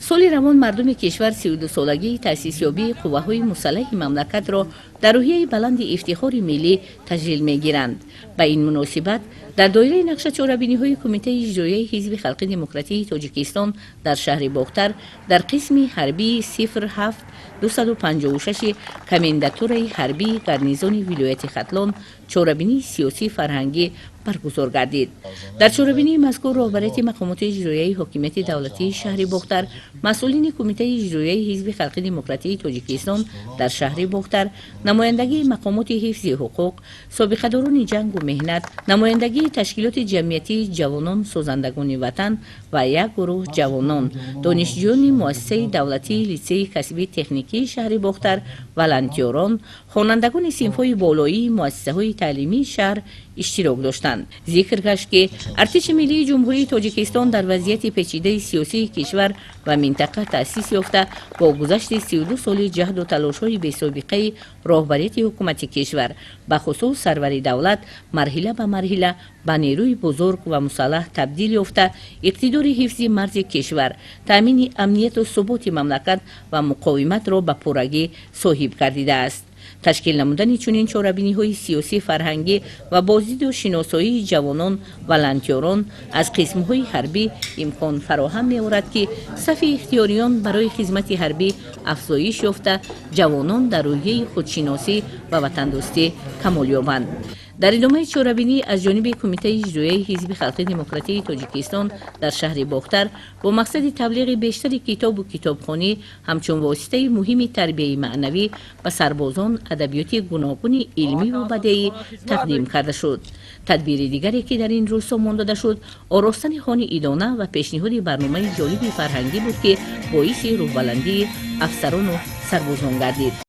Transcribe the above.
Соли равон мардуми кишвар 32-солагии таъсисёбии қувваҳои мусаллаҳи мамлакатро дар рӯҳияи баланди ифтихори миллӣ таҷлил мегиранд. Ба ин муносибат дар доираи нақша чорабиниҳои Кумитаи иҷроияи Ҳизби халқи демократии Тоҷикистон дар шаҳри Бохтар дар қисми ҳарбии 07 256 комендатураи ҳарбии гарнизони вилояти Хатлон чорабинии сиёсӣ фарҳангӣ баргузор гардид. Дар чорабинии мазкур роҳбарияти мақомоти иҷроияи ҳокимияти давлатии шаҳри Бохтар, масъулини Кумитаи иҷроияи Ҳизби халқи демократии Тоҷикистон дар шаҳри Бохтар, намояндагии мақомоти ҳифзи ҳуқуқ, собиқадорони ҷангу меҳнат, намояндагии ташкилоти ҷамъиятии ҷавонон созандагони ватан ва як гурӯҳ ҷавонон, донишҷӯёни муассисаи давлатии литсеи касбии техникии шаҳри Бохтар, волонтёрон, хонандагони синфҳои болоии муассисаҳои таълимии шаҳр иштирок доштанд. Зикр гашт, ки Артиши миллии Ҷумҳурии Тоҷикистон дар вазъияти печидаи сиёсии кишвар ва минтақа таъсис ёфта, бо гузашти 32 соли ҷаҳду талошҳои бесобиқаи роҳбарияти ҳукумати кишвар, бахусус сарвари давлат, марҳила ба марҳила ба нерӯи бузург ва мусаллаҳ табдил ёфта, иқтидори ҳифзи марзи кишвар, таъмини амнияту суботи мамлакат ва муқовиматро ба пуррагӣ соҳиб гардидааст. Ташкил намудани чунин чорабиниҳои сиёсӣ фарҳангӣ ва боздиду шиносоии ҷавонон, волонтёрон аз қисмҳои ҳарбӣ имкон фароҳам меорад, ки сафи ихтиёриён барои хизмати ҳарбӣ афзоиш ёфта, ҷавонон дар рӯҳияи худшиносӣ ва ватандӯстӣ камол ёбанд. Дар идомаи чорабинӣ аз ҷониби Кумитаи иҷроияи Ҳизби халқи демократии Тоҷикистон дар шаҳри Бохтар бо мақсади таблиғи бештари китобу китобхонӣ ҳамчун воситаи муҳими тарбияи маънавӣ ба сарбозон адабиёти гуногуни илмиву бадеӣ тақдим карда шуд. Тадбири дигаре, ки дар ин рӯз сомон дода шуд, оростани хони идона ва пешниҳоди барномаи ҷолиби фарҳангӣ буд, ки боиси рӯҳбаландии афсарону сарбозон гардид.